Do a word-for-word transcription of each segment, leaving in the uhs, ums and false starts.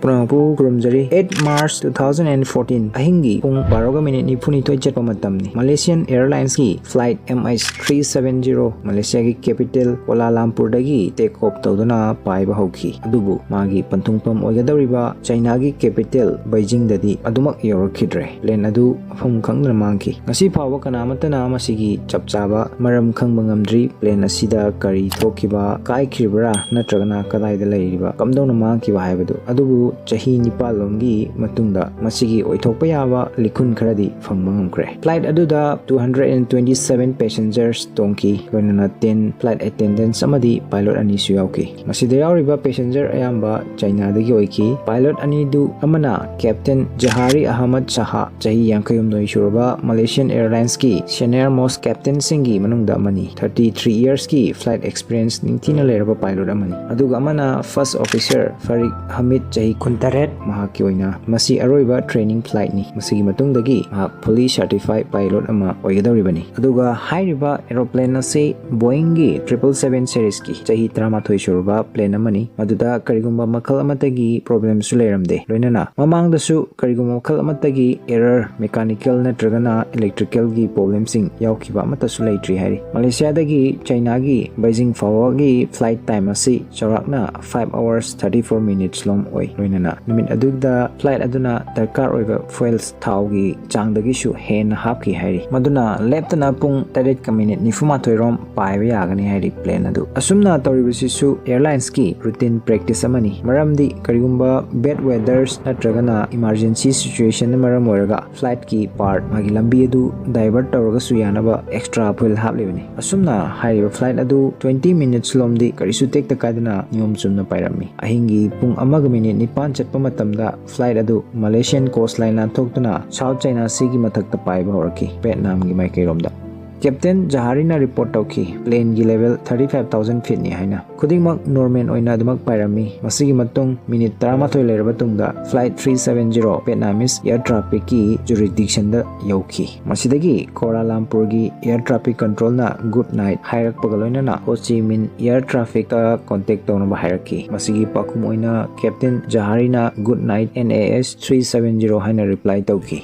ꯄꯨꯝꯅꯃꯛꯄꯨ ꯈꯨꯔꯨꯝꯖꯔꯤ꯫ Eight March two thousand and fourteen ꯑꯍꯤꯡꯒꯤ ꯄꯨꯡ ꯕꯥꯔꯣꯒ ꯃꯤꯅꯤꯠ ꯅꯤꯐꯨꯅꯤꯊꯣꯏ ꯆꯠꯄ ꯃꯇꯝꯅꯤ꯫ Malaysian Airlinesꯀꯤ flight M H three seven zero Malaysiaꯒꯤ capital Kuala Lumpurꯗꯒꯤ take off ꯇꯧꯗꯨꯅ ꯄꯥꯏꯕ ꯍꯧꯈꯤ꯫ ꯑꯗꯨꯕꯨ ꯃꯥꯒꯤ ꯄꯟꯊꯨꯡꯐꯝ ꯑꯣꯏꯒꯗꯧꯔꯤꯕ Chinaꯒꯤ capital Beijingꯗꯗꯤ ꯑꯗꯨꯃꯛ ꯌꯧꯔꯛꯈꯤꯗ꯭ꯔꯦ꯫ Plane ꯑꯗꯨ ꯃꯐꯝ ꯈꯪꯗꯅ ꯃꯥꯡꯈꯤ꯫ ꯉꯁꯤ ꯐꯥꯎꯕ ꯀꯅꯥꯃꯠꯇꯅ ꯃꯁꯤꯒꯤ ꯆꯞ ꯆꯥꯕ ꯃꯔꯝ ꯈꯪꯕ ꯉꯝꯗ꯭ꯔꯤ꯫ Plane ꯑꯁꯤꯗ ꯀꯔꯤ ꯊꯣꯛꯈꯤꯕ, ꯀꯥꯏꯈ꯭ꯔꯤꯕ꯭ꯔꯥ ꯅꯠꯇ꯭ꯔꯒꯅ ꯀꯗꯥꯏꯗ ꯂꯩꯔꯤꯕ, ꯀꯝꯗꯧꯅ ꯃꯥꯡꯈꯤꯕ ꯍꯥꯏꯕꯗꯨ꯫ ꯑꯗꯨꯕꯨ ꯆꯍꯤ ꯅꯤꯄꯥꯜ ꯂꯣꯝꯒꯤ ꯃꯇꯨꯡꯗ ꯃꯁꯤꯒꯤ ꯑꯣꯏꯊꯣꯛꯄ ꯌꯥꯕ ꯂꯤꯈꯨꯟ ꯈꯔꯗꯤ ꯐꯪꯕ ꯉꯝꯈ꯭ꯔꯦ꯫ Flight ꯑꯗꯨꯗ two hundred and twenty seven passengers ꯇꯣꯡꯈꯤ, ꯂꯣꯏꯅꯅ ten flight attendants ꯑꯃꯗꯤ pilot ꯑꯅꯤꯁꯨ ꯌꯥꯎꯈꯤ꯫ ꯃꯁꯤꯗ ꯌꯥꯎꯔꯤꯕ passenger ꯑꯌꯥꯝꯕ Chinaꯗꯒꯤ ꯑꯣꯏꯈꯤ꯫ Pilot ꯑꯅꯤꯗꯨ ꯑꯃꯅ Captain Jahari Ahmad Saha, ꯆꯍꯤ ꯌꯥꯡꯈꯩ ꯍꯨꯝꯗꯣꯏ ꯁꯨꯔꯕ Malaysian Airlinesꯀꯤ senior most captainꯁꯤꯡꯒꯤ ꯃꯅꯨꯡꯗ ꯑꯃꯅꯤ꯫ Thirty three yearsꯀꯤ flight experience ꯅꯤꯡꯊꯤꯅ ꯂꯩꯔꯕ pilot ꯑꯃꯅꯤ꯫ ꯑꯗꯨꯒ ꯑꯃꯅ first officer Farid Hamid, ꯆꯍꯤ ꯀꯨꯟꯇꯔꯦꯠ, ꯃꯍꯥꯛꯀꯤ ꯑꯣꯏꯅ ꯃꯁꯤ ꯑꯔꯣꯏꯕ training flightꯅꯤ꯫ ꯃꯁꯤꯒꯤ ꯃꯇꯨꯡꯗꯒꯤ ꯃꯍꯥꯛ fully certified pilot ꯑꯃ ꯑꯣꯏꯒꯗꯧꯔꯤꯕꯅꯤ꯫ ꯑꯗꯨꯒ ꯍꯥꯏꯔꯤꯕ aeroplane ꯑꯁꯤ Boeingꯒꯤ triple seven seriesꯀꯤ ꯆꯍꯤ ꯇꯔꯥꯃꯥꯊꯣꯏ ꯁꯨꯔꯕ plane ꯑꯃꯅꯤ꯫ ꯃꯗꯨꯗ ꯀꯔꯤꯒꯨꯝꯕ ꯃꯈꯜ ꯑꯃꯠꯇꯒꯤ problemꯁꯨ ꯂꯩꯔꯝꯗꯦ꯫ ꯂꯣꯏꯅꯅ ꯃꯃꯥꯡꯗꯁꯨ ꯀꯔꯤꯒꯨꯝꯕ ꯃꯈꯜ ꯑꯃꯠꯇꯒꯤ error, mechanical ꯅꯠꯇ꯭ꯔꯒꯅ electricalꯒꯤ problemꯁꯤꯡ ꯌꯥꯎꯈꯤꯕ ꯑꯃꯠꯇꯁꯨ ꯂꯩꯇ꯭ꯔꯤ ꯍꯥꯏꯔꯤ꯫ Malaysiaꯗꯒꯤ Chinaꯒꯤ Beijing ꯐꯥꯎꯕꯒꯤ flight time ꯑꯁꯤ ꯆꯥꯎꯔꯥꯛꯅ five hours thirty four minutes ꯂꯣꯝ ꯑꯣꯏ꯫ ꯂꯣꯏꯅꯅ ꯅꯨꯃꯤꯠ ꯑꯗꯨꯗ flight ꯑꯗꯨꯅ ꯗꯔꯀꯥꯔ ꯑꯣꯏꯕ fuels, ꯊꯥꯎꯒꯤ ꯆꯥꯡꯗꯒꯤꯁꯨ ꯍꯦꯟꯅ ꯍꯥꯞꯈꯤ ꯍꯥꯏꯔꯤ꯫ ꯃꯗꯨꯅ ꯂꯦꯞꯇꯅ ꯄꯨꯡ ꯇꯔꯦꯠꯀ ꯃꯤꯅꯤꯠ ꯅꯤꯐꯨꯃꯥꯊꯣꯏ ꯔꯣꯝ ꯄꯥꯏꯕ ꯌꯥꯒꯅꯤ ꯍꯥꯏꯔꯤ plane ꯑꯗꯨ꯫ ꯑꯁꯨꯝꯅ ꯇꯧꯔꯤꯕꯁꯤꯁꯨ airlinesꯀꯤ routine practice ꯑꯃꯅꯤ꯫ ꯃꯔꯝꯗꯤ ꯀꯔꯤꯒꯨꯝꯕ bad weathers ꯅꯠꯇ꯭ꯔꯒꯅ emergency situationꯅ ꯃꯔꯝ ꯑꯣꯏꯔꯒ flightꯀꯤ part, ꯃꯥꯒꯤ ꯂꯝꯕꯤ ꯑꯗꯨ divert ꯇꯧꯔꯒꯁꯨ ꯌꯥꯅꯕ extra fuel ꯍꯥꯞꯂꯤꯕꯅꯤ꯫ ꯑꯁꯨꯝꯅ ꯍꯥꯏꯔꯤꯕ flight ꯑꯗꯨ twenty minutes ꯂꯣꯝꯗꯤ ꯀꯔꯤꯁꯨ ꯇꯦꯛꯇ ꯀꯥꯏꯗꯅ ꯅꯤꯌꯣꯝ ꯆꯨꯝꯅ ꯄꯥꯏꯔꯝꯃꯤ꯫ ꯑꯍꯤꯡꯒꯤ ꯄꯨꯡ ꯑꯃꯒ ꯃꯤꯅꯤꯠ ꯅꯤꯄꯥꯟ ꯆꯠꯄ ꯃꯇꯝꯗ flight ꯑꯗꯨ Malaysian coastline ꯂꯥꯟꯊꯣꯛꯇꯨꯅ South China Seaꯒꯤ ꯃꯊꯛꯇ ꯄꯥꯏꯕ ꯍꯧꯔꯛꯈꯤ, Vietnamꯒꯤ ꯃꯥꯏꯀꯩꯔꯣꯝꯗ꯫ Captain Jahari ꯅ report ꯇꯧꯈꯤ, plane ꯒꯤ level thirty five thousand feet ꯅꯤ ꯍꯥꯏꯅ꯫ ꯈꯨꯗꯤꯡꯃꯛ normal ꯑꯣꯏꯅ ꯑꯗꯨꯃꯛ ꯄꯥꯏꯔꯝꯃꯤ꯫ ꯃꯁꯤꯒꯤ ꯃꯇꯨꯡ minute ꯇꯔꯥꯃꯥꯊꯣꯏ ꯂꯩꯔꯕ ꯇꯨꯡꯗ flight three seven zero Vietnamese air traffic ꯀꯤ jurisdiction ꯗ ꯌꯧꯈꯤ꯫ ꯃꯁꯤꯗꯒꯤ ꯀꯣꯂꯥꯂꯝꯄꯨꯔꯒꯤ air traffic control ꯅ good night ꯍꯥꯏꯔꯛꯄꯒ ꯂꯣꯏꯅꯅ Ho Chi Minh air traffic ꯇ contact ꯇꯧꯅꯕ ꯍꯥꯏꯔꯛꯈꯤ꯫ ꯃꯁꯤꯒꯤ ꯄꯥꯎꯈꯨꯝ ꯑꯣꯏꯅ Captain Jahari ꯅ good night N A S three seven zero ꯍꯥꯏꯅ reply ꯇꯧꯈꯤ꯫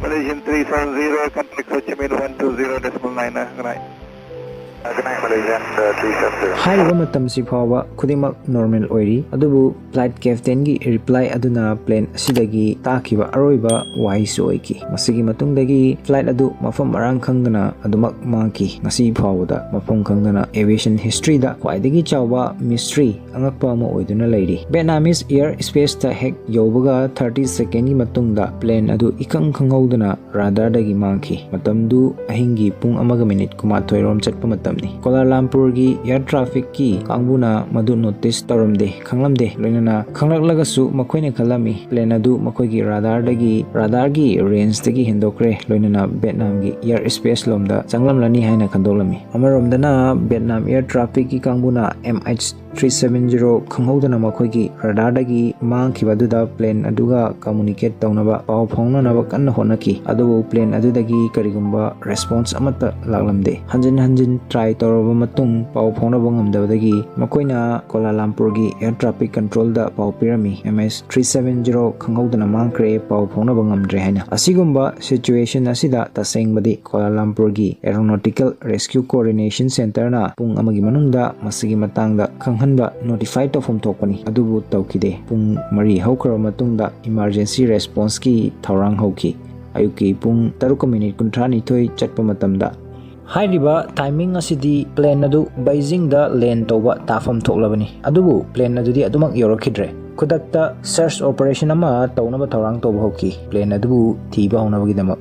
Malaysian three seven zero, contact Ho Chi Minh one two zero decimal nine. Good night. Good night, Malaysian three seven zero. ꯍꯥꯏꯔꯤꯕ ꯃꯇꯝꯁꯤ ꯐꯥꯎꯕ ꯈꯨꯗꯤꯡꯃꯛ normal ꯑꯣꯏꯔꯤ, ꯑꯗꯨꯕꯨ flight captain ꯒꯤ reply ꯑꯗꯨꯅ plane ꯑꯁꯤꯗꯒꯤ ꯇꯥꯈꯤꯕ ꯑꯔꯣꯏꯕ ꯋꯥꯍꯩꯁꯨ ꯑꯣꯏꯈꯤ꯫ ꯃꯁꯤꯒꯤ ꯃꯇꯨꯡꯗꯒꯤ flight ꯑꯗꯨ ꯃꯐꯝ ꯃꯔꯥꯡ ꯈꯪꯗꯅ ꯑꯗꯨꯃꯛ ꯃꯥꯡꯈꯤ꯫ ꯉꯁꯤ ꯐꯥꯎꯕꯗ ꯃꯐꯝ ꯈꯪꯗꯅ aviation history ꯗ ꯈ꯭ꯋꯥꯏꯗꯒꯤ ꯆꯥꯎꯕ mystery, ꯑꯉꯛꯄ ꯑꯃ ꯑꯣꯏꯗꯨꯅ ꯂꯩꯔꯤ꯫ Vietnamese air space ꯇ ꯍꯦꯛ ꯌꯧꯕꯒ thirty second ꯒꯤ ꯃꯇꯨꯡꯗ plane ꯑꯗꯨ ꯏꯈꯪ ꯈꯪꯍꯧꯗꯅ radar ꯗꯒꯤ ꯃꯥꯡꯈꯤ꯫ ꯃꯇꯝꯗꯨ ꯑꯍꯤꯡꯒꯤ ꯄꯨꯡ ꯑꯃꯒ minute ꯀꯨꯟꯃꯥꯊꯣꯏ ꯔꯣꯝ ꯆꯠꯄ ꯃꯇꯝꯅꯤ꯫ ꯀꯣꯂꯥꯂꯝꯄꯨꯔꯒꯤ air traffic ꯀꯤ ꯀꯥꯡꯕꯨꯅ ꯃꯗꯨ notice ꯇꯧꯔꯝꯗꯦ, ꯈꯪꯂꯝꯗꯦ꯫ ꯂꯣꯏꯅꯅ ꯈꯪꯂꯛꯂꯒꯁꯨ ꯃꯈꯣꯏꯅ ꯈꯜꯂꯝꯃꯤ plane ꯑꯗꯨ ꯃꯈꯣꯏꯒꯤ radar ꯗꯒꯤ, radar ꯒꯤ range ꯗꯒꯤ ꯍꯦꯟꯗꯣꯛꯈ꯭ꯔꯦ, ꯂꯣꯏꯅꯅ Vietnam ꯒꯤ air space ꯂꯣꯝꯗ ꯆꯪꯂꯝꯂꯅꯤ ꯍꯥꯏꯅ ꯈꯟꯗꯣꯛꯂꯝꯃꯤ꯫ ꯑꯃꯔꯣꯝꯗꯅ Vietnam air traffic ꯀꯤ ꯀꯥꯡꯕꯨꯅ M H three seven zero ꯈꯪꯍꯧꯗꯅ ꯃꯈꯣꯏꯒꯤ radar ꯗꯒꯤ ꯃꯥꯡꯈꯤꯕ ꯑꯗꯨꯗ plane ꯑꯗꯨꯒ communicate ꯇꯧꯅꯕ, ꯄꯥꯎ ꯐꯥꯎꯅꯅꯕ ꯀꯟꯅ ꯍꯣꯠꯅꯈꯤ꯫ ꯑꯗꯨꯕꯨ plane ꯑꯗꯨꯗꯒꯤ ꯀꯔꯤꯒꯨꯝꯕ response ꯑꯃꯠꯇ ꯂꯥꯛꯂꯝꯗꯦ꯫ ꯍꯟꯖꯤꯟ ꯍꯟꯖꯤꯟ try ꯇꯧꯔꯕ ꯃꯇꯨꯡ ꯄꯥꯎ ꯐꯥꯎꯅꯕ ꯉꯝꯗꯕꯗꯒꯤ ꯃꯈꯣꯏꯅ ꯀꯣꯂꯥꯂꯝꯄꯨꯔꯒꯤ air traffic control ꯗ ꯄꯥꯎ ꯄꯤꯔꯝꯃꯤ, M H three seven zero ꯈꯪꯍꯧꯗꯅ ꯃꯥꯡꯈ꯭ꯔꯦ, ꯄꯥꯎ ꯐꯥꯎꯅꯕ ꯉꯝꯗ꯭ꯔꯦ ꯍꯥꯏꯅ꯫ ꯑꯁꯤꯒꯨꯝꯕ situation ꯑꯁꯤꯗ ꯇꯁꯦꯡꯕꯗꯤ ꯀꯣꯂꯥꯂꯝꯄꯨꯔꯒꯤ Aeronautical Rescue Coordination Centre ꯅ ꯄꯨꯡ ꯑꯃꯒꯤ ꯃꯅꯨꯡꯗ ꯃꯁꯤꯒꯤ ꯃꯇꯥꯡꯗ ꯈꯪꯍꯟꯕ notify ꯇꯧꯐꯝ ꯊꯣꯛꯄꯅꯤ, ꯑꯗꯨꯕꯨ ꯇꯧꯈꯤꯗꯦ꯫ ꯄꯨꯡ ꯃꯔꯤ ꯍꯧꯈ꯭ꯔꯕ ꯃꯇꯨꯡꯗ emergency response ꯀꯤ ꯊꯧꯔꯥꯡ ꯍꯧꯈꯤ꯫ ꯑꯌꯨꯛꯀꯤ ꯄꯨꯡ ꯇꯔꯨꯛꯀ minute ꯀꯨꯟꯊ꯭ꯔꯥꯅꯤꯊꯣꯏ ꯆꯠꯄ ꯃꯇꯝꯗ, ꯍꯥꯏꯔꯤꯕ timing ꯑꯁꯤꯗꯤ plane ꯑꯗꯨ Beijing ꯗ land ꯇꯧꯕ ꯇꯥꯐꯝ ꯊꯣꯛꯂꯕꯅꯤ, ꯑꯗꯨꯕꯨ plane ꯑꯗꯨꯗꯤ ꯑꯗꯨꯃꯛ ꯌꯧꯔꯛꯈꯤꯗ꯭ꯔꯦ꯫ ꯈꯨꯗꯛꯇ search operation ꯑꯃ ꯇꯧꯅꯕ ꯊꯧꯔꯥꯡ ꯇꯧꯕ ꯍꯧꯈꯤ, plane ꯑꯗꯨꯕꯨ ꯊꯤꯕ ꯍꯧꯅꯕꯒꯤꯗꯃꯛ꯫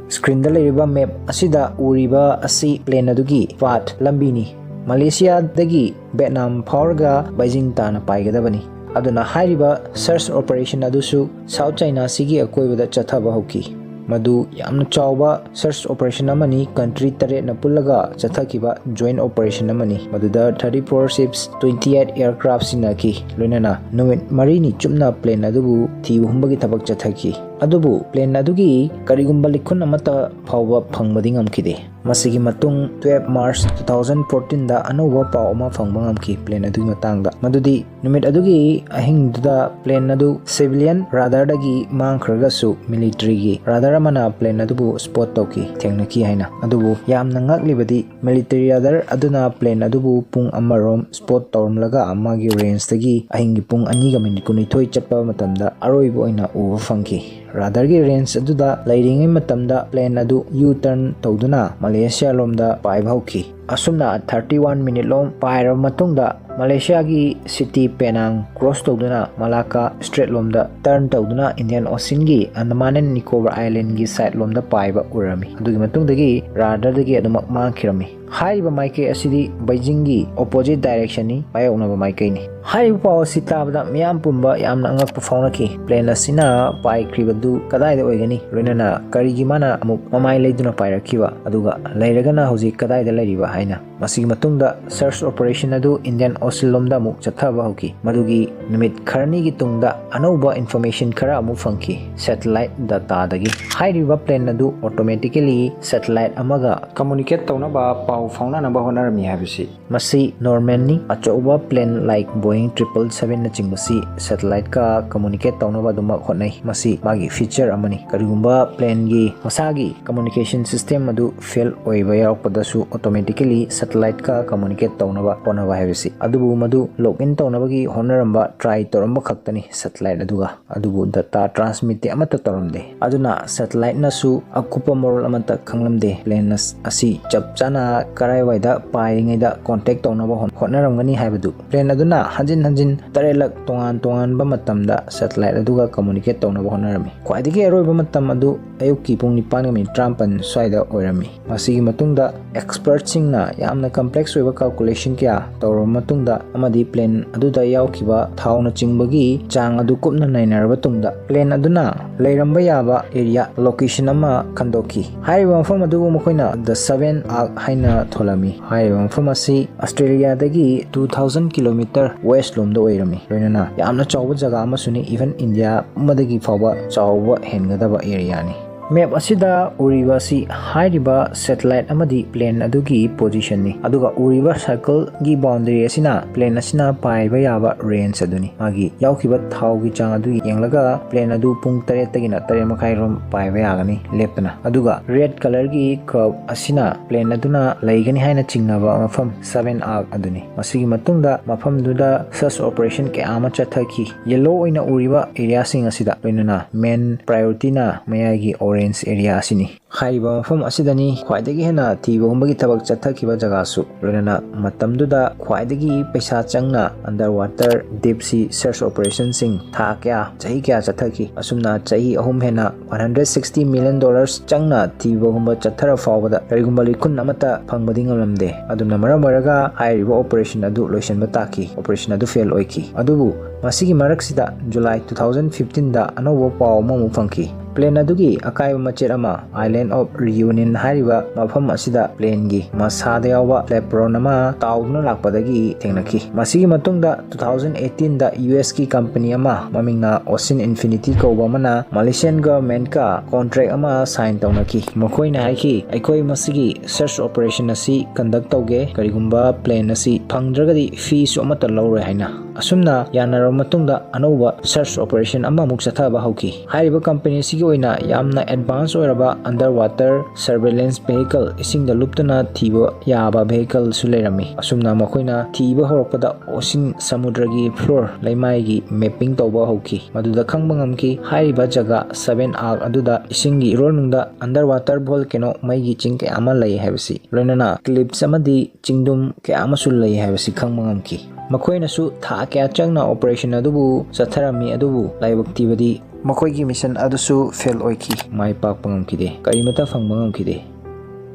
Screen ꯗ ꯂꯩꯔꯤꯕ map ꯑꯁꯤꯗ ꯎꯔꯤꯕ ꯑꯁꯤ plane ꯑꯗꯨꯒꯤ path, ꯂꯝꯕꯤꯅꯤ꯫ Malaysia ꯗꯒꯤ Vietnam ꯐꯥꯎꯔꯒ Beijing ꯇꯥꯅ ꯄꯥꯏꯒꯗꯕꯅꯤ꯫ ꯑꯗꯨꯅ ꯍꯥꯏꯔꯤꯕ search operation ꯑꯗꯨꯁꯨ South China Sea ꯒꯤ ꯑꯀꯣꯏꯕꯗ ꯆꯠꯊꯕ ꯍꯧꯈꯤ꯫ ꯃꯗꯨ ꯌꯥꯝꯅ ꯆꯥꯎꯕ search operation ꯑꯃꯅꯤ꯫ Country ꯇꯔꯦꯠꯅ ꯄꯨꯜꯂꯒ ꯆꯠꯊꯈꯤꯕ joint operation ꯑꯃꯅꯤ꯫ ꯃꯗꯨꯗ thirty four ships, twenty eight aircraft ꯁꯤꯖꯤꯟꯅꯈꯤ꯫ ꯂꯣꯏꯅꯅ ꯅꯨꯃꯤꯠ ꯃꯔꯤꯅꯤ ꯆꯨꯞꯅ plane ꯑꯗꯨꯕꯨ ꯊꯤꯕ ꯍꯨꯝꯕꯒꯤ ꯊꯕꯛ ꯆꯠꯊꯈꯤ꯫ ꯑꯗꯨꯕꯨ plane ꯑꯗꯨꯒꯤ ꯀꯔꯤꯒꯨꯝꯕ ꯂꯤꯈꯨꯟ ꯑꯃꯠꯇ ꯐꯥꯎꯕ ꯐꯪꯕꯗꯤ ꯉꯝꯈꯤꯗꯦ꯫ ꯃꯁꯤꯒꯤ ꯃꯇꯨꯡ twelve March two thousand fourteen ꯗ ꯑꯅꯧꯕ ꯄꯥꯎ ꯑꯃ ꯐꯪꯕ ꯉꯝꯈꯤ plane ꯑꯗꯨꯒꯤ ꯃꯇꯥꯡꯗ, ꯃꯗꯨꯗꯤ ꯅꯨꯃꯤꯠ ꯑꯗꯨꯒꯤ ꯑꯍꯤꯡꯗꯨꯗ plane ꯑꯗꯨ civilian radar ꯗꯒꯤ ꯃꯥꯡꯈ꯭ꯔꯒꯁꯨ military ꯒꯤ radar ꯑꯃꯅ plane ꯑꯗꯨꯕꯨ spot ꯇꯧꯈꯤ, ꯊꯦꯡꯅꯈꯤ ꯍꯥꯏꯅ꯫ ꯑꯗꯨꯕꯨ ꯌꯥꯝꯅ ꯉꯛꯂꯤꯕꯗꯤ military radar ꯑꯗꯨꯅ plane ꯑꯗꯨꯕꯨ ꯄꯨꯡ ꯑꯃꯔꯣꯝ spot ꯇꯧꯔꯝꯂꯒ ꯃꯥꯒꯤ range ꯗꯒꯤ ꯑꯍꯤꯡꯒꯤ ꯄꯨꯡ ꯑꯅꯤꯒ minute ꯀꯨꯟꯅꯤꯊꯣꯏ ꯆꯠꯄ ꯃꯇꯝꯗ ꯑꯔꯣꯏꯕ ꯑꯣꯏꯅ ꯎꯕ ꯐꯪꯈꯤ꯫ Radar ꯒꯤ range ꯑꯗꯨꯗ ꯂꯩꯔꯤꯉꯩ ꯃꯇꯝꯗ plane ꯑꯗꯨ U-turn ꯇꯧꯗꯨꯅ ꯃꯂꯦꯁꯤꯌꯥ ꯂꯣꯝꯗ ꯄꯥꯏꯕ ꯍꯧꯈꯤ꯫ ꯑꯁꯨꯝꯅ thirty one minute ꯂꯣꯝ ꯄꯥꯏꯔꯕ ꯃꯇꯨꯡꯗ ꯃꯂꯦꯁꯤꯌꯥꯒꯤ city Penang cross ꯇꯧꯗꯨꯅ Malacca Strait ꯂꯣꯝꯗ turn ꯇꯧꯗꯨꯅ Indian Ocean ꯒꯤ Andaman and Nicobar Island ꯒꯤ side ꯂꯣꯝꯗ ꯄꯥꯏꯕ ꯎꯔꯝꯃꯤ꯫ ꯑꯗꯨꯒꯤ ꯃꯇꯨꯡꯗꯒꯤ radar ꯗꯒꯤ ꯑꯗꯨꯃꯛ ꯃꯥꯡꯈꯤꯔꯝꯃꯤ꯫ ꯍꯥꯏꯔꯤꯕ ꯃꯥꯏꯀꯩ ꯑꯁꯤꯗꯤ Beijing ꯒꯤ opposite direction ꯅꯤ, ꯃꯥꯌꯣꯛꯅꯕ ꯃꯥꯏꯀꯩꯅꯤ꯫ ꯍꯥꯏꯔꯤꯕ ꯄꯥꯎ ꯑꯁꯤ ꯇꯥꯕꯗ ꯃꯤꯌꯥꯝ ꯄꯨꯝꯕ ꯌꯥꯝꯅ ꯑꯉꯛꯄ ꯐꯥꯎꯅꯈꯤ꯫ Plane ꯑꯁꯤꯅ ꯄꯥꯏꯈ꯭ꯔꯤꯕꯗꯨ ꯀꯗꯥꯏꯗ ꯑꯣꯏꯒꯅꯤ? ꯂꯣꯏꯅꯅ ꯀꯔꯤꯒꯤ ꯃꯥꯅ ꯑꯃꯨꯛ ꯃꯃꯥꯏ ꯂꯩꯗꯨꯅ ꯄꯥꯏꯔꯛꯈꯤꯕ? ꯑꯗꯨꯒ ꯂꯩꯔꯒꯅ ꯍꯧꯖꯤꯛ ꯀꯗꯥꯏꯗ ꯂꯩꯔꯤꯕ ꯍꯥꯏꯅ? ꯃꯁꯤꯒꯤ ꯃꯇꯨꯡꯗ search operation ꯑꯗꯨ Indian Ocean ꯂꯣꯝꯗ ꯑꯃꯨꯛ ꯆꯠꯊꯕ ꯍꯧꯈꯤ꯫ ꯃꯗꯨꯒꯤ ꯅꯨꯃꯤꯠ ꯈꯔꯅꯤꯒꯤ ꯇꯨꯡꯗ ꯑꯅꯧꯕ information ꯈꯔ ꯑꯃꯨꯛ ꯐꯪꯈꯤ satellite data ꯗꯒꯤ꯫ ꯍꯥꯏꯔꯤꯕ plane ꯑꯗꯨ automatically satellite ꯑꯃꯒ communicate ꯇꯧꯅꯕ, ꯄꯥꯎ ꯐꯥꯎꯅꯅꯕ ꯍꯣꯠꯅꯔꯝꯃꯤ ꯍꯥꯏꯕꯁꯤ꯫ ꯃꯁꯤ normal ꯅꯤ꯫ ꯑꯆꯧꯕ plane like Boeing triple seven ꯅꯆꯤꯡꯕꯁꯤ satellite ꯀ communicate ꯇꯧꯅꯕ ꯑꯗꯨꯃꯛ ꯍꯣꯠꯅꯩ꯫ ꯃꯁꯤ ꯃꯥꯒꯤ feature ꯑꯃꯅꯤ꯫ ꯀꯔꯤꯒꯨꯝꯕ plane ꯒꯤ ꯃꯁꯥꯒꯤ communication system ꯑꯗꯨ fail ꯑꯣꯏꯕ ꯌꯥꯎꯔꯛꯄꯗꯁꯨ automatically satellite ꯀ communicate ꯇꯧꯅꯕ ꯍꯣꯠꯅꯕ ꯍꯥꯏꯕꯁꯤ꯫ ꯑꯗꯨꯕꯨ ꯃꯗꯨ log in ꯇꯧꯅꯕꯒꯤ ꯍꯣꯠꯅꯔꯝꯕ, try ꯇꯧꯔꯝꯕ ꯈꯛꯇꯅꯤ satellite ꯑꯗꯨꯒ꯫ ꯑꯗꯨꯕꯨ data transmit ꯇꯤ ꯑꯃꯠꯇ ꯇꯧꯔꯝꯗꯦ꯫ ꯑꯗꯨꯅ satellite ꯅꯁꯨ ꯑꯀꯨꯞꯄ ꯃꯔꯣꯜ ꯑꯃꯠꯇ ꯈꯪꯂꯝꯗꯦ꯫ Plane ꯑꯁ-, ꯑꯁꯤ ꯆꯞ ꯆꯥꯅ ꯀꯔꯥꯏꯋꯥꯏꯗ ꯄꯥꯏꯔꯤꯉꯩꯗ contact ꯇꯧꯅꯕ ꯍꯣꯠꯅꯔꯝꯒꯅꯤ ꯍꯥꯏꯕꯗꯨ꯫ Plane ꯑꯗꯨꯅ ꯍꯟꯖꯤꯟ ꯍꯟꯖꯤꯟ ꯇꯔꯦꯠꯂꯛ ꯇꯣꯉꯥꯟ ꯇꯣꯉꯥꯟꯕ ꯃꯇꯝꯗ satellite ꯑꯗꯨꯒ communicate ꯇꯧꯅꯕ ꯍꯣꯠꯅꯔꯝꯃꯤ꯫ ꯈ꯭ꯋꯥꯏꯗꯒꯤ ꯑꯔꯣꯏꯕ ꯃꯇꯝ ꯑꯗꯨ ꯑꯌꯨꯛꯀꯤ ꯄꯨꯡ ꯅꯤꯄꯥꯟꯒ minute ꯇꯔꯥꯃꯥꯄꯟ ꯁ꯭ꯋꯥꯏꯗ ꯑꯣꯏꯔꯝꯃꯤ꯫ ꯃꯁꯤꯒꯤ ꯃꯇꯨꯡꯗ expertꯁꯤꯡꯅ ꯌꯥꯝꯅ complex ꯑꯣꯏꯕ calculation ꯀꯌꯥ ꯇꯧꯔꯕ ꯃꯇꯨꯡꯗ ꯑꯃꯗꯤ plane ꯑꯗꯨꯗ ꯌꯥꯎꯈꯤꯕ ꯊꯥꯎꯅꯆꯤꯡꯕꯒꯤ ꯆꯥꯡ ꯑꯗꯨ ꯀꯨꯞꯅ ꯅꯩꯅꯔꯕ ꯇꯨꯡꯗ plane ꯑꯗꯨꯅ ꯂꯩꯔꯝꯕ ꯌꯥꯕ area, location ꯑꯃ ꯈꯟꯗꯣꯛꯈꯤ꯫ ꯍꯥꯏꯔꯤꯕ ꯃꯐꯝ ꯑꯗꯨꯕꯨ ꯃꯈꯣꯏꯅ The Seven Arc ꯍꯥꯏꯅ ꯊꯣꯜꯂꯝꯃꯤ꯫ ꯍꯥꯏꯔꯤꯕ ꯃꯐꯝ ꯑꯁꯤ Australiaꯗꯒꯤ two thousand kilometre west ꯂꯣꯝꯗ ꯑꯣꯏꯔꯝꯃꯤ꯫ ꯂꯣꯏꯅꯅ ꯌꯥꯝꯅ ꯆꯥꯎꯕ ꯖꯒꯥ ꯑꯃꯁꯨꯅꯤ, even India ꯄꯨꯝꯕꯗꯒꯤ ꯐꯥꯎꯕ ꯆꯥꯎꯕ ꯍꯦꯟꯒꯗꯕ areaꯅꯤ꯫ Map ꯑꯁꯤꯗ ꯎꯔꯤꯕ ꯑꯁꯤ ꯍꯥꯏꯔꯤꯕ satellite ꯑꯃꯗꯤ plane ꯑꯗꯨꯒꯤ positionꯅꯤ, ꯑꯗꯨꯒ ꯎꯔꯤꯕ circleꯒꯤ boundary ꯑꯁꯤꯅ plane ꯑꯁꯤꯅ ꯄꯥꯏꯕ ꯌꯥꯕ range ꯑꯗꯨꯅꯤ꯫ ꯃꯥꯒꯤ ꯌꯥꯎꯈꯤꯕ ꯊꯥꯎꯒꯤ ꯆꯥꯡ ꯑꯗꯨ ꯌꯦꯡꯂꯒ plane ꯑꯗꯨ ꯄꯨꯡ ꯇꯔꯦꯠꯇꯒꯤꯅ ꯇꯔꯦꯠ ꯃꯈꯥꯏ ꯔꯣꯝ ꯄꯥꯏꯕ ꯌꯥꯒꯅꯤ ꯂꯦꯞꯇꯅ꯫ ꯑꯗꯨꯒ red colourꯒꯤ curve ꯑꯁꯤꯅ plane ꯑꯗꯨꯅ ꯂꯩꯒꯅꯤ ꯍꯥꯏꯅ ꯆꯤꯡꯅꯕ ꯃꯐꯝ Seven Arc ꯑꯗꯨꯅꯤ꯫ ꯃꯁꯤꯒꯤ ꯃꯇꯨꯡꯗ ꯃꯐꯝꯗꯨꯗ search operation ꯀꯌꯥ ꯑꯃ ꯆꯠꯊꯈꯤ꯫ Yellow ꯑꯣꯏꯅ ꯎꯔꯤꯕ areaꯁꯤꯡ ꯑꯁꯤꯗ ꯂꯣꯏꯅꯅ main priorityꯅ ꯃꯌꯥꯏꯒꯤ orange area ꯑꯁꯤꯅꯤ꯫ ꯍꯥꯏꯔꯤꯕ ꯃꯐꯝ ꯑꯁꯤꯗꯅꯤ ꯈ꯭ꯋꯥꯏꯗꯒꯤ ꯍꯦꯟꯅ ꯊꯤꯕ ꯍꯨꯝꯕꯒꯤ ꯊꯕꯛ ꯆꯠꯊꯈꯤꯕ ꯖꯒꯥꯁꯨ꯫ ꯂꯣꯏꯅꯅ ꯃꯇꯝꯗꯨꯗ ꯈ꯭ꯋꯥꯏꯗꯒꯤ ꯄꯩꯁꯥ ꯆꯪꯅ underwater deep sea search operationꯁꯤꯡ ꯊꯥ ꯀꯌꯥ, ꯆꯍꯤ ꯀꯌꯥ ꯆꯠꯊꯈꯤ꯫ ꯑꯁꯨꯝꯅ ꯆꯍꯤ ꯑꯍꯨꯝ ꯍꯦꯟꯅ one hundred sixty million dollars ꯆꯪꯅ ꯊꯤꯕ ꯍꯨꯝꯕ ꯆꯠꯊꯔ ꯐꯥꯎꯕꯗ ꯀꯔꯤꯒꯨꯝꯕ ꯂꯤꯈꯨꯟ ꯑꯃꯠꯇ ꯐꯪꯕꯗꯤ ꯉꯝꯂꯝꯗꯦ꯫ ꯑꯗꯨꯅ ꯃꯔꯝ ꯑꯣꯏꯔꯒ ꯍꯥꯏꯔꯤꯕ operation ꯑꯗꯨ ꯂꯣꯏꯁꯤꯟꯕ ꯇꯥꯈꯤ꯫ Operation ꯑꯗꯨ fail ꯑꯣꯏꯈꯤ꯫ ꯑꯗꯨꯕꯨ ꯃꯁꯤꯒꯤ ꯃꯔꯛꯁꯤꯗ July two thousand fifteenꯗ ꯑꯅꯧꯕ ꯄꯥꯎ ꯑꯃꯃꯨꯛ ꯐꯪꯈꯤ꯫ Plane ꯑꯗꯨꯒꯤ ꯑꯀꯥꯏꯕ ꯃꯆꯦꯠ ꯑꯃ Island of Reunion ꯍꯥꯏꯔꯤꯕ ꯃꯐꯝ ꯑꯁꯤꯗ planeꯒꯤ ꯃꯁꯥꯗ ꯌꯥꯎꯕ flap ꯄꯔꯣꯟ ꯑꯃ ꯇꯥꯎꯗꯨꯅ ꯂꯥꯛꯄꯗꯒꯤ ꯊꯦꯡꯅꯈꯤ꯫ ꯃꯁꯤꯒꯤ ꯃꯇꯨꯡꯗ two thousand eighteenꯗ USꯀꯤ company ꯑꯃ ꯃꯃꯤꯡꯅ Ocean Infinity ꯀꯧꯕ ꯑꯃꯅ Malaysian governmentꯀ contract ꯑꯃ sign ꯇꯧꯅꯈꯤ꯫ ꯃꯈꯣꯏꯅ ꯍꯥꯏꯈꯤ, "ꯑꯩꯈꯣꯏ ꯃꯁꯤꯒꯤ search operation ꯑꯁꯤ conduct ꯇꯧꯒꯦ, ꯀꯔꯤꯒꯨꯝꯕ plane ꯑꯁꯤ ꯐꯪꯗ꯭ꯔꯒꯗꯤ feeꯁꯨ ꯑꯃꯠꯇ ꯂꯧꯔꯣꯏ" ꯍꯥꯏꯅ꯫ ꯑꯁꯨꯝꯅ ꯌꯥꯅꯔꯕ ꯃꯇꯨꯡꯗ ꯑꯅꯧꯕ search operation ꯑꯃꯃꯨꯛ ꯆꯠꯊꯕ ꯍꯧꯈꯤ꯫ ꯍꯥꯏꯔꯤꯕ company ꯑꯁꯤꯒꯤ ꯑꯣꯏꯅ ꯌꯥꯝꯅ advance ꯑꯣꯏꯔꯕ underwater surveillance vehicle, ꯏꯁꯤꯡꯗ ꯂꯨꯞꯇꯨꯅ ꯊꯤꯕ ꯌꯥꯕ vehicleꯁꯨ ꯂꯩꯔꯝꯃꯤ꯫ ꯑꯁꯨꯝꯅ ꯃꯈꯣꯏꯅ ꯊꯤꯕ ꯍꯧꯔꯛꯄꯗ ꯏꯁꯤꯡ ꯁꯃꯨꯗ꯭ꯔꯒꯤ floor, ꯂꯩꯃꯥꯏꯒꯤ mapping ꯇꯧꯕ ꯍꯧꯈꯤ꯫ ꯃꯗꯨꯗ ꯈꯪꯕ ꯉꯝꯈꯤ ꯍꯥꯏꯔꯤꯕ ꯖꯒꯥ seven Arc ꯑꯗꯨꯗ ꯏꯁꯤꯡꯒꯤ ꯏꯔꯣꯜꯅꯨꯡꯗ underwater volcano, ꯃꯩꯒꯤ ꯆꯤꯡ ꯀꯌꯥ ꯑꯃ ꯂꯩ ꯍꯥꯏꯕꯁꯤ, ꯂꯣꯏꯅꯅ cliffs ꯑꯃꯗꯤ ꯆꯤꯡꯗꯨꯝ ꯀꯌꯥ ꯑꯃꯁꯨ ꯂꯩ ꯍꯥꯏꯕꯁꯤ ꯈꯪꯕ ꯉꯝꯈꯤ꯫ ꯃꯈꯣꯏꯅꯁꯨ ꯊꯥ ꯀꯌꯥ ꯆꯪꯅ operation ꯑꯗꯨꯕꯨ ꯆꯠꯊꯔꯝꯃꯤ, ꯑꯗꯨꯕꯨ ꯂꯥꯏꯕꯛ ꯊꯤꯕꯗꯤ ꯃꯈꯣꯏꯒꯤ mission ꯑꯗꯨꯁꯨ fail ꯑꯣꯏꯈꯤ꯫ ꯃꯥꯏ ꯄꯥꯛꯄ ꯉꯝꯈꯤꯗꯦ, ꯀꯔꯤꯃꯠꯇ ꯐꯪꯕ ꯉꯝꯈꯤꯗꯦ꯫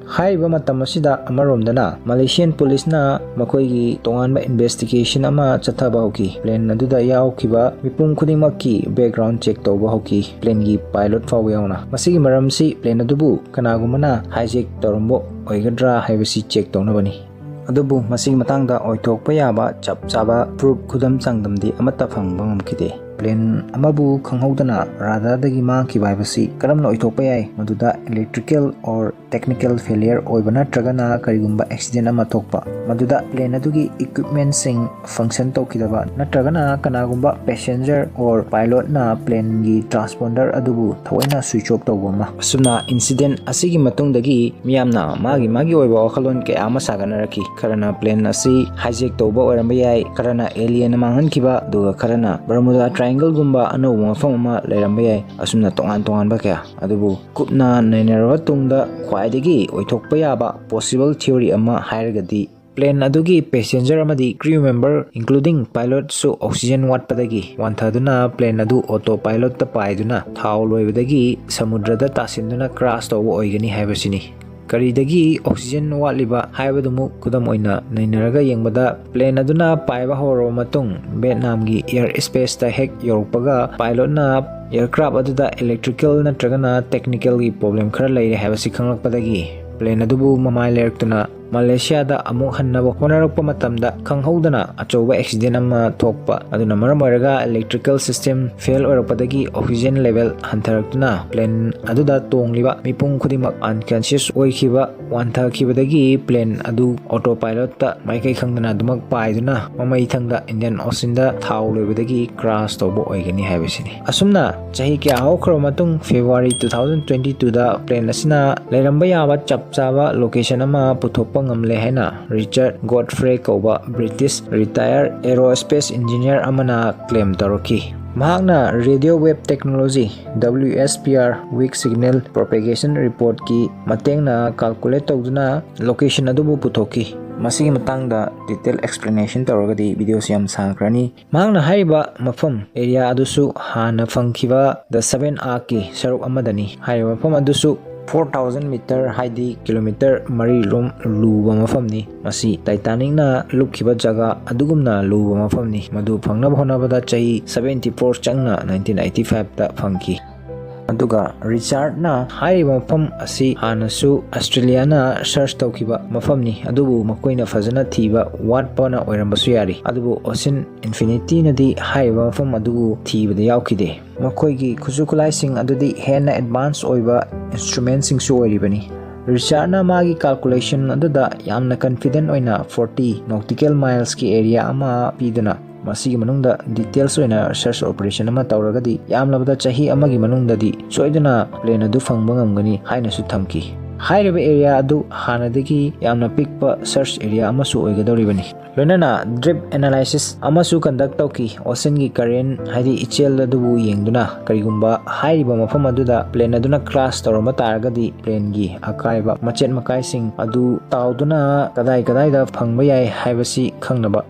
ꯍꯥꯏꯔꯤꯕ ꯃꯇꯝ ꯑꯁꯤꯗ ꯑꯃꯔꯣꯝꯗꯅ Malaysian policeꯅ ꯃꯈꯣꯏꯒꯤ ꯇꯣꯉꯥꯟꯕ investigation ꯑꯃ ꯆꯠꯊꯕ ꯍꯧꯈꯤ꯫ Plane ꯑꯗꯨꯗ ꯌꯥꯎꯈꯤꯕ ꯃꯤꯄꯨꯝ ꯈꯨꯗꯤꯡꯃꯛꯀꯤ background check ꯇꯧꯕ ꯍꯧꯈꯤ꯫ Planeꯒꯤ pilot ꯐꯥꯎꯕ ꯌꯥꯎꯅ꯫ ꯃꯁꯤꯒꯤ ꯃꯔꯝꯁꯤ plane ꯑꯗꯨꯕꯨ ꯀꯅꯥꯒꯨꯝꯕꯅ hijack ꯇꯧꯔꯝꯕ ꯑꯣꯏꯒꯗ꯭ꯔꯥ ꯍꯥꯏꯕꯁꯤ check ꯇꯧꯅꯕꯅꯤ꯫ ꯑꯗꯨꯕꯨ ꯃꯁꯤꯒꯤ ꯃꯇꯥꯡꯗ ꯑꯣꯏꯊꯣꯛꯄ ꯌꯥꯕ ꯆꯞ ꯆꯥꯕ proof, ꯈꯨꯗꯝ ꯆꯥꯡꯗꯝꯗꯤ ꯑꯃꯠꯇ ꯐꯪꯕ ꯉꯝꯈꯤꯗꯦ꯫ Plane ꯑꯃꯕꯨ ꯈꯪꯍꯧꯗꯅ radarꯗꯒꯤ ꯃꯥꯡꯈꯤꯕ ꯍꯥꯏꯕꯁꯤ ꯀꯔꯝꯅ ꯑꯣꯏꯊꯣꯛꯄ ꯌꯥꯏ? ꯃꯗꯨꯗ electrical or technical failure ꯑꯣꯏꯕ ꯅꯠꯇ꯭ꯔꯒꯅ ꯀꯔꯤꯒꯨꯝꯕ accident ꯑꯃ ꯊꯣꯛꯄ, ꯃꯗꯨꯗ plane ꯑꯗꯨꯒꯤ equipmentꯁꯤꯡ function ꯇꯧꯈꯤꯗꯕ, ꯅꯠꯇ꯭ꯔꯒꯅ ꯀꯅꯥꯒꯨꯝꯕ passenger or pilotꯅ planeꯒꯤ transponder ꯑꯗꯨꯕꯨ ꯊꯑꯣꯏꯅ switch off ꯇꯧꯕ ꯑꯃ꯫ ꯑꯁꯨꯝꯅ incident ꯑꯁꯤꯒꯤ ꯃꯇꯨꯡꯗꯒꯤ ꯃꯤꯌꯥꯝꯅ ꯃꯥꯒꯤ ꯃꯥꯒꯤ ꯑꯣꯏꯕ ꯋꯥꯈꯜꯂꯣꯟ ꯀꯌꯥ ꯑꯃ ꯁꯥꯒꯠꯅꯔꯛꯈꯤ꯫ ꯈꯔꯅ plane ꯑꯁꯤ hijack ꯇꯧꯕ ꯑꯣꯏꯔꯝꯕ ꯌꯥꯏ, ꯈꯔꯅ alienꯅ ꯃꯥꯡꯍꯟꯈꯤꯕ, ꯑꯗꯨꯒ ꯈꯔꯅ Bermuda Triangleꯒꯨꯝꯕ ꯑꯅꯧꯕ ꯃꯐꯝ ꯑꯃ ꯂꯩꯔꯝꯕ ꯌꯥꯏ꯫ ꯑꯁꯨꯝꯅ ꯇꯣꯉꯥꯟ ꯇꯣꯉꯥꯟꯕ ꯀꯌꯥ꯫ ꯑꯗꯨꯕꯨ ꯀꯨꯞꯅ ꯅꯩꯅꯔꯕ ꯇꯨꯡꯗ ꯈ꯭ꯋꯥꯏꯗꯒꯤ ꯑꯣꯏꯊꯣꯛꯄ ꯌꯥꯕ possible theory ꯑꯃ ꯍꯥꯏꯔꯒꯗꯤ, plane ꯑꯗꯨꯒꯤ passenger ꯑꯃꯗꯤ crew member, including pilotꯁꯨ oxygen ꯋꯥꯠꯄꯗꯒꯤ ꯋꯥꯟꯊꯗꯨꯅ plane ꯑꯗꯨ autopilotꯇ ꯄꯥꯏꯗꯨꯅ ꯊꯥꯎ ꯂꯣꯏꯕꯗꯒꯤ ꯁꯃꯨꯗ꯭ꯔꯗ ꯇꯥꯁꯤꯟꯗꯨꯅ crash ꯇꯧꯕ ꯑꯣꯏꯒꯅꯤ ꯍꯥꯏꯕꯁꯤꯅꯤ꯫ ꯀꯔꯤꯗꯒꯤ oxygen ꯋꯥꯠꯂꯤꯕ ꯍꯥꯏꯕꯗꯨꯃꯨꯛ ꯈꯨꯗꯝ ꯑꯣꯏꯅ ꯅꯩꯅꯔꯒ ꯌꯦꯡꯕꯗ, plane ꯑꯗꯨꯅ ꯄꯥꯏꯕ ꯍꯧꯔꯕ ꯃꯇꯨꯡ, ꯚꯤꯌꯦꯠꯅꯥꯝꯒꯤ air spaceꯇ ꯍꯦꯛ ꯌꯧꯔꯛꯄꯒ, pilotꯅ aircraft ꯑꯗꯨꯗ electrical ꯅꯠꯇ꯭ꯔꯒꯅ technicalꯒꯤ problem ꯈꯔ ꯂꯩꯔꯦ ꯍꯥꯏꯕꯁꯤ ꯈꯪꯂꯛꯄꯗꯒꯤ, plane ꯑꯗꯨꯕꯨ ꯃꯃꯥꯏ ꯂꯩꯔꯛꯇꯨꯅ ꯃꯂꯦꯁꯤꯌꯥꯗ ꯑꯃꯨꯛ ꯍꯟꯅꯕ ꯍꯣꯠꯅꯔꯛꯄ ꯃꯇꯝꯗ ꯈꯪꯍꯧꯗꯅ ꯑꯆꯧꯕ ꯑꯦꯛꯁꯤꯗꯦꯟ ꯑꯃ ꯊꯣꯛꯄ ꯑꯗꯨꯅ ꯃꯔꯝ ꯑꯣꯏꯔꯒ electrical system fail ꯑꯣꯏꯔꯛꯄꯗꯒꯤ oxygen level ꯍꯟꯊꯔꯛꯇꯨꯅ plane ꯑꯗꯨꯗ ꯇꯣꯡꯂꯤꯕ ꯃꯤꯄꯨꯝ ꯈꯨꯗꯤꯡꯃꯛ unconscious ꯑꯣꯏꯈꯤꯕ꯫ ꯋꯥꯟꯊꯈꯤꯕꯗꯒꯤ plane ꯑꯗꯨ autopilotꯇ ꯃꯥꯏꯀꯩ ꯈꯪꯗꯅ ꯑꯗꯨꯃꯛ ꯄꯥꯏꯗꯨꯅ ꯃꯃꯩ ꯊꯪꯗ Indian Oceanꯗ ꯊꯥꯎ ꯂꯣꯏꯕꯗꯒꯤ crash ꯇꯧꯕ ꯑꯣꯏꯒꯅꯤ ꯍꯥꯏꯕꯁꯤꯅꯤ꯫ ꯑꯁꯨꯝꯅ ꯆꯍꯤ ꯀꯌꯥ ꯍꯧꯈ꯭ꯔꯕ ꯃꯇꯨꯡ February two thousand twenty twoꯗ plane ꯑꯁꯤꯅ ꯂꯩꯔꯝꯕ ꯌꯥꯕ ꯆꯞ ꯆꯥꯕ location ꯑꯃ ꯄꯨꯊꯣꯛꯄ ꯉꯝꯂꯦ ꯍꯥꯏꯅ Richard Godfrey ꯀꯧꯕ British retired aerospace engineer ꯑꯃꯅ claim ꯇꯧꯔꯛꯈꯤ꯫ ꯃꯍꯥꯛꯅ radio wave technology, W S P R, weak signal propagation reportꯀꯤ ꯃꯇꯦꯡꯅ calculate ꯇꯧꯗꯨꯅ location ꯑꯗꯨꯕꯨ ꯄꯨꯊꯣꯛꯈꯤ꯫ ꯃꯁꯤꯒꯤ ꯃꯇꯥꯡꯗ detail explanation ꯇꯧꯔꯒꯗꯤ videoꯁꯤ ꯌꯥꯝ ꯁꯥꯡꯈ꯭ꯔꯅꯤ꯫ ꯃꯍꯥꯛꯅ ꯍꯥꯏꯔꯤꯕ ꯃꯐꯝ, area ꯑꯗꯨꯁꯨ ꯍꯥꯟꯅ ꯐꯪꯈꯤꯕ The Seven Arkꯀꯤ ꯁꯔꯨꯛ ꯑꯃꯗꯅꯤ꯫ ꯍꯥꯏꯔꯤꯕ ꯃꯐꯝ ꯑꯗꯨꯁꯨ four thousand meter, ꯍꯥꯏꯗꯤ kilometer ꯃꯔꯤ ꯂꯣꯝ ꯂꯨꯕ ꯃꯐꯝꯅꯤ꯫ ꯃꯁꯤ Titanicꯅ ꯂꯨꯞꯈꯤꯕ ꯖꯒꯥ ꯑꯗꯨꯒꯨꯝꯅ ꯂꯨꯕ ꯃꯐꯝꯅꯤ꯫ ꯃꯗꯨ ꯐꯪꯅꯕ ꯍꯣꯠꯅꯕꯗ ꯆꯍꯤ seventy four ꯆꯪꯅ nineteen eighty fiveꯇ ꯐꯪꯈꯤ꯫ ꯑꯗꯨꯒ Richardꯅ ꯍꯥꯏꯔꯤꯕ ꯃꯐꯝ ꯑꯁꯤ ꯍꯥꯟꯅꯁꯨ Australiaꯅ search ꯇꯧꯈꯤꯕ ꯃꯐꯝꯅꯤ, ꯑꯗꯨꯕꯨ ꯃꯈꯣꯏꯅ ꯐꯖꯅ ꯊꯤꯕ ꯋꯥꯠꯄꯅ ꯑꯣꯏꯔꯝꯕꯁꯨ ꯌꯥꯔꯤ, ꯑꯗꯨꯕꯨ Ocean Infinityꯅꯗꯤ ꯍꯥꯏꯔꯤꯕ ꯃꯐꯝ ꯑꯗꯨꯕꯨ ꯊꯤꯕꯗ ꯌꯥꯎꯈꯤꯗꯦ꯫ ꯃꯈꯣꯏꯒꯤ ꯈꯨꯠꯁꯨ ꯈꯨꯠꯂꯥꯏꯁꯤꯡ ꯑꯗꯨꯗꯤ ꯍꯦꯟꯅ advance ꯑꯣꯏꯕ instrumentꯁꯤꯡꯁꯨ ꯑꯣꯏꯔꯤꯕꯅꯤ꯫ Richardꯅ ꯃꯥꯒꯤ calculation ꯑꯗꯨꯗ ꯌꯥꯝꯅ confident ꯑꯣꯏꯅ forty nautical milesꯀꯤ area ꯑꯃ ꯄꯤꯗꯨꯅ, ꯃꯁꯤꯒꯤ ꯃꯅꯨꯡꯗ details ꯑꯣꯏꯅ search operation ꯑꯃ ꯇꯧꯔꯒꯗꯤ ꯌꯥꯝꯂꯕꯗ ꯆꯍꯤ ꯑꯃꯒꯤ ꯃꯅꯨꯡꯗꯗꯤ ꯁꯣꯏꯗꯅ plane ꯑꯗꯨ ꯐꯪꯕ ꯉꯝꯒꯅꯤ ꯍꯥꯏꯅꯁꯨ ꯊꯝꯈꯤ꯫ ꯍꯥꯏꯔꯤꯕ area ꯑꯗꯨ ꯍꯥꯟꯅꯗꯒꯤ ꯌꯥꯝꯅ ꯄꯤꯛꯄ search area ꯑꯃꯁꯨ ꯑꯣꯏꯒꯗꯧꯔꯤꯕꯅꯤ꯫ ꯂꯣꯏꯅꯅ depth analysis ꯑꯃꯁꯨ conduct ꯇꯧꯈꯤ꯫ Oceanꯒꯤ current, ꯍꯥꯏꯗꯤ ꯏꯆꯦꯜ ꯑꯗꯨꯕꯨ ꯌꯦꯡꯗꯨꯅ, ꯀꯔꯤꯒꯨꯝꯕ ꯍꯥꯏꯔꯤꯕ ꯃꯐꯝ ꯑꯗꯨꯗ plane ꯑꯗꯨꯅ crash ꯇꯧꯔꯝꯕ ꯇꯥꯔꯒꯗꯤ planeꯒꯤ ꯑꯀꯥꯏꯕ ꯃꯆꯦꯠ ꯃꯀꯥꯏꯁꯤꯡ ꯑꯗꯨ ꯇꯥꯎꯗꯨꯅ ꯀꯗꯥꯏ ꯀꯗꯥꯏꯗ ꯐꯪꯕ ꯌꯥꯏ ꯍꯥꯏꯕꯁꯤ ꯈꯪꯅꯕ꯫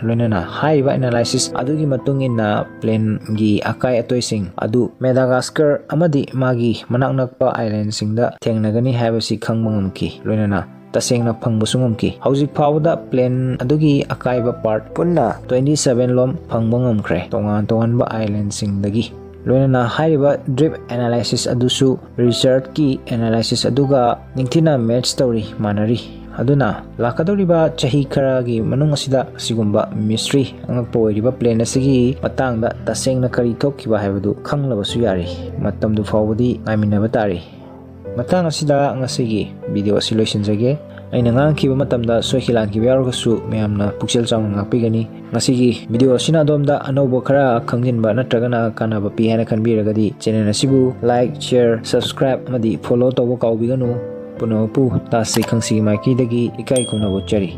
ꯂꯣꯏꯅꯅ ꯍꯥꯏꯔꯤꯕ analysis ꯑꯗꯨꯒꯤ ꯃꯇꯨꯡ ꯏꯟꯅ planeꯒꯤ ꯑꯀꯥꯏ ꯑꯇꯣꯏꯁꯤꯡ ꯑꯗꯨ Madagascar ꯑꯃꯗꯤ ꯃꯥꯒꯤ ꯃꯅꯥꯛ ꯅꯛꯄ islandꯁꯤꯡꯗ ꯊꯦꯡꯅꯒꯅꯤ ꯍꯥꯏꯕꯁꯤ ꯈꯪꯕ ꯉꯝꯈꯤ꯫ ꯂꯣꯏꯅꯅ ꯇꯁꯦꯡꯅ ꯐꯪꯕꯁꯨ ꯉꯝꯈꯤ꯫ ꯍꯧꯖꯤꯛ ꯐꯥꯎꯕꯗ plane ꯑꯗꯨꯒꯤ ꯑꯀꯥꯏꯕ part ꯄꯨꯟꯅ twenty seven ꯂꯣꯝ ꯐꯪꯕ ꯉꯝꯈ꯭ꯔꯦ, ꯇꯣꯉꯥꯟ ꯇꯣꯉꯥꯟꯕ islandꯁꯤꯡꯗꯒꯤ꯫ ꯂꯣꯏꯅꯅ ꯍꯥꯏꯔꯤꯕ depth analysis ꯑꯗꯨꯁꯨ Richardꯀꯤ analysis ꯑꯗꯨꯒ ꯅꯤꯡꯊꯤꯅ match ꯇꯧꯔꯤ, ꯃꯥꯟꯅꯔꯤ꯫ ꯑꯗꯨꯅ ꯂꯥꯛꯀꯗꯧꯔꯤꯕ ꯆꯍꯤ ꯈꯔꯒꯤ ꯃꯅꯨꯡ ꯑꯁꯤꯗ ꯑꯁꯤꯒꯨꯝꯕ ꯃꯤꯁꯇ꯭ꯔꯤ ꯑꯉꯛꯄ ꯑꯣꯏꯔꯤꯕ ꯄ꯭ꯂꯦꯟ ꯑꯁꯤꯒꯤ ꯃꯇꯥꯡꯗ ꯇꯁꯦꯡꯅ ꯀꯔꯤ ꯊꯣꯛꯈꯤꯕ ꯍꯥꯏꯕꯗꯨ ꯈꯪꯂꯕꯁꯨ ꯌꯥꯔꯤ꯫ ꯃꯇꯝꯗꯨ ꯐꯥꯎꯕꯗꯤ ꯉꯥꯏꯃꯤꯟꯅꯕ ꯇꯥꯔꯤ꯫ ꯃꯇꯥꯡ ꯑꯁꯤꯗ ꯉꯁꯤꯒꯤ ꯚꯤꯗꯤꯑꯣ ꯑꯁꯤ ꯂꯣꯏꯁꯤꯟꯖꯒꯦ꯫ ꯑꯩꯅ ꯉꯥꯡꯈꯤꯕ ꯃꯇꯝꯗ ꯁꯣꯏꯈꯤ ꯂꯥꯟꯈꯤꯕ ꯌꯥꯎꯔꯒꯁꯨ ꯃꯌꯥꯝꯅ ꯄꯨꯛꯆꯦꯜ ꯆꯥꯎꯅ ꯉꯥꯛꯄꯤꯒꯅꯤ꯫ ꯉꯁꯤꯒꯤ ꯚꯤꯗꯤꯑꯣ ꯑꯁꯤꯅ ꯑꯗꯣꯝꯗ ꯑꯅꯧꯕ ꯈꯔ ꯈꯪꯖꯤꯟꯕ ꯅꯠꯇ꯭ꯔꯒꯅ ꯀꯥꯟꯅꯕ ꯄꯤ ꯍꯥꯏꯅ ꯈꯟꯕꯤꯔꯒꯗꯤ ꯆꯦꯅꯦꯜ ꯑꯁꯤꯕꯨ ꯂꯥꯏꯛ, ꯁꯤꯌꯔ, ꯁꯕꯁꯀ꯭ꯔꯥꯏꯕ ꯑꯃꯗꯤ ꯐꯣꯂꯣ ꯇꯧꯕ ꯀꯥꯎꯕꯤꯒꯅꯨ꯫ ꯄꯨꯝꯅꯃꯛꯄꯨ ꯇꯥꯁꯤ ꯈꯪꯁꯤꯒꯤ ꯃꯥꯏꯀꯩꯗꯒꯤ ꯏꯀꯥꯏ ꯈꯨꯝꯅꯕ ꯎꯠꯆꯔꯤ꯫